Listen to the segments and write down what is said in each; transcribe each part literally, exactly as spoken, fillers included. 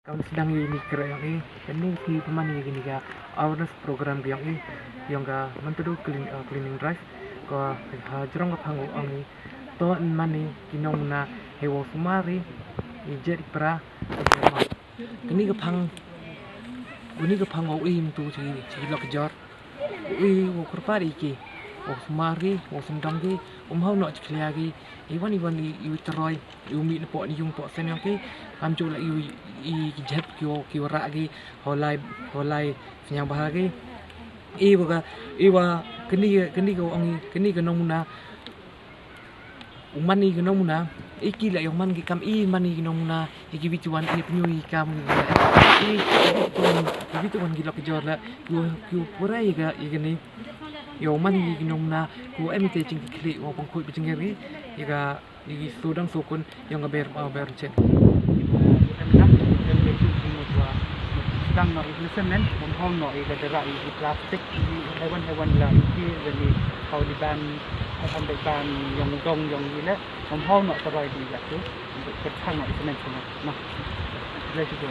Kam sdang i ni kre yong i, tani ki pynman i kini ka awareness program yong i, yong ka Myntdu clean, uh, cleaning drive, ko ha jrong ka phang u ong i, to man i ki nongmuna hei wow sumar i, i jet i pra, kini ka phang, kini ka phang wow i myntu chi, chi lok jor. U i wow kyrpad i ki, wow sumar ki, wow syndong ki, um hau noh chi khlia ki, i wan i wan i, i wi troi, i u mih na poh ni yung poh sen yong ki, kam ju la i, i ki jep ki wow, ki wow rah ki, hau lai, hau lai, sñiaw bha ki. I wa ka, i wa, kani, kani ka ong i, kani ka nongmuna, u man i ki nongmuna, i ki la yong man ki kam i man i ki nongmuna, i ki wi tu wan i pynyu i kam ki la. I ki wi tu wan, ki wi tu wan ki lok ki jor la, ki wi, ki wi pura i ka, i kani. Yow man i ki nongmuna, ki wi em i te jingkitkhlieh, wow pynkhooid pynjngiar i, i ka, i ki sodang sokun, yong ka ber, uh, ber chet. Tang no i ki cement, um hau noh i ka dera i ki plastic, i haiwan haiwan la i ki, i ki hau di ban, hau di ban yong dong yong i le, um hau noh tarai di la tu, ka tang no i cement cement, no. Let's go.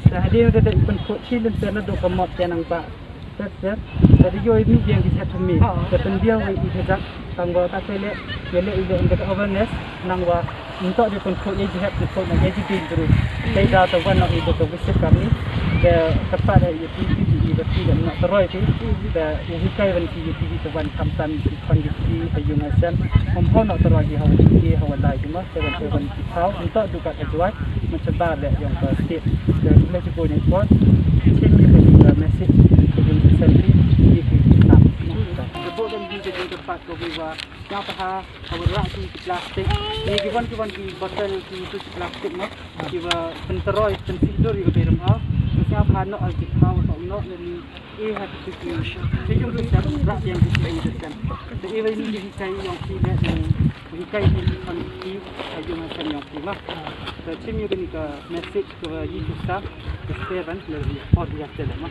Te hadien da dei pynkhooid chi lynter na dooh ka mot ya nang ba. Sep sep. Te da yoh i mih biang ki sep thymme. Te pynbiang wa i hajat tang wa ka te le, ya le i le under awareness nang wa ym toh de pynkhooid ya i jihep pynkhooid na ya i jidien bru. Te da ta wan na i dooh ka wisik kamni. Te kyrpad ya i ti ti i ba ti da na taroi ti. Te u hikai wan ki i ti ti ta wan khamtam ki khon ki ti ha yung ha sem. Ym hau na taroi ki ha wa ki ha wa lai ki ma. Te wan te wan ki thaw. Ym toh du ka ka juai. Mynta ba le yong ka state. Te le ki boi ni por. Chin ni ka message. Ka yung ka send ki. Ki ki sam. Te bo dang ki ka yung ka pat ko ki wa. Sñiaw bha, ha wa rah ki ki plastic. Ni ki wan ki wan ki bottle ki tu ki plastic mo. Ki wa pyntaroi, pynsih dur i ka berem ha. Sñiaw bha noh ki thaw ka noh le ni. I ha ki ki. Ki yung ki sep, rah yang ki ki sep. Te i wa ni ki hikai yong ki le ni. Hikai ki ki kan ki, ha yung ha sem yong ki ma. Te chim yu ni ka message ka wa yi ki sa. Ka seven le ni. Or ya tele ma.